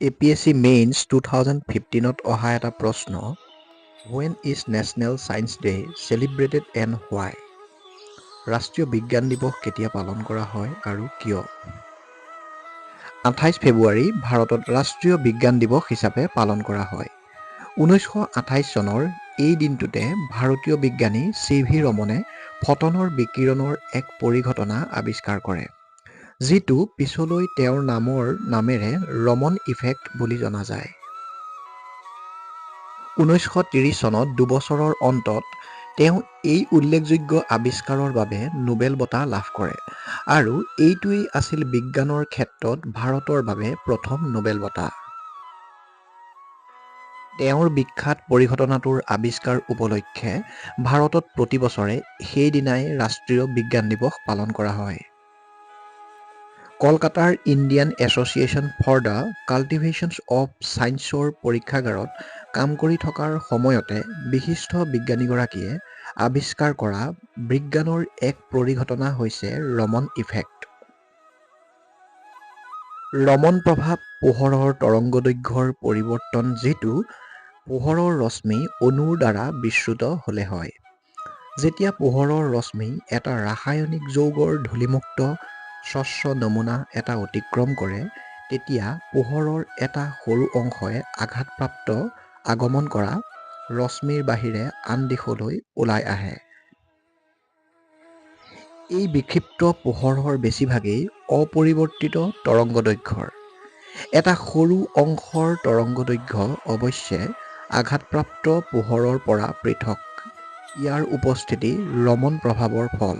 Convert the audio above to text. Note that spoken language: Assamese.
এপিএছচি মেইনছ 2015ত অহা এটা প্ৰশ্ন: When is National Science Day celebrated and why? ৰাষ্ট্ৰীয় বিজ্ঞান দিৱস কেতিয়া পালন কৰা হয় আৰু কিয়? 28 ফেব্ৰুৱাৰী ভাৰতত ৰাষ্ট্ৰীয় বিজ্ঞান দিৱস হিচাপে পালন কৰা হয়। 1928 চনৰ এই দিনটোতে ভাৰতীয় বিজ্ঞানী চি ভি ৰমনে ফটনৰ বিকিৰণৰ এক পৰিঘটনা আৱিষ্কাৰ কৰে, যিটো পিছলৈ তেওঁৰ নামেৰে ৰমন ইফেক্ট বুলি জনা যায়। 1930 চনত 2 বছৰৰ অন্তত তেওঁ এই উল্লেখযোগ্য আৱিষ্কাৰৰ বাবে নোবেল বঁটা লাভ কৰে আৰু এইটোৱেই আছিল বিজ্ঞানৰ ক্ষেত্ৰত ভাৰতৰ বাবে প্ৰথম নোবেল বঁটা। তেওঁৰ বিখ্যাত পৰিঘটনাটোৰ আৱিষ্কাৰ উপলক্ষে ভাৰতত প্ৰতি বছৰে সেইদিনাই ৰাষ্ট্ৰীয় বিজ্ঞান দিৱস পালন কৰা হয়। কলকাতাৰ Indian Association for the Cultivations of ছায়েন্সৰ পৰীক্ষাগাৰত কাম কৰি থকাৰ সময়তে বিশিষ্ট বিজ্ঞানীগৰাকীয়ে আৱিষ্কাৰ কৰা বিজ্ঞানৰ এক পৰিঘটনা হৈছে ৰমন ইফেক্ট। ৰমন প্ৰভাৱ পোহৰৰ তৰংগদৈৰ্ঘ্যৰ পৰিৱৰ্তন, যিটো পোহৰৰ ৰশ্মি অণুৰ দ্বাৰা বিচ্যুত হ'লে হয়। যেতিয়া পোহৰৰ ৰশ্মি এটা ৰাসায়নিক যৌগৰ ধূলিমুক্ত স্বচ্ছ নমুনা এটা অতিক্ৰম কৰে, তেতিয়া পোহৰৰ এটা সৰু অংশই আঘাতপ্ৰাপ্ত আগমন কৰা ৰশ্মিৰ বাহিৰে আন দিশলৈ ওলাই আহে। এই বিক্ষিপ্ত পোহৰৰ বেছিভাগেই অপৰিৱৰ্তিত তৰংগদৈৰ্ঘ্যৰ। এটা সৰু অংশৰ তৰংগদৈৰ্ঘ্য অৱশ্যে আঘাতপ্ৰাপ্ত পোহৰৰ পৰা পৃথক। ইয়াৰ উপস্থিতি ৰমন প্ৰভাৱৰ ফল।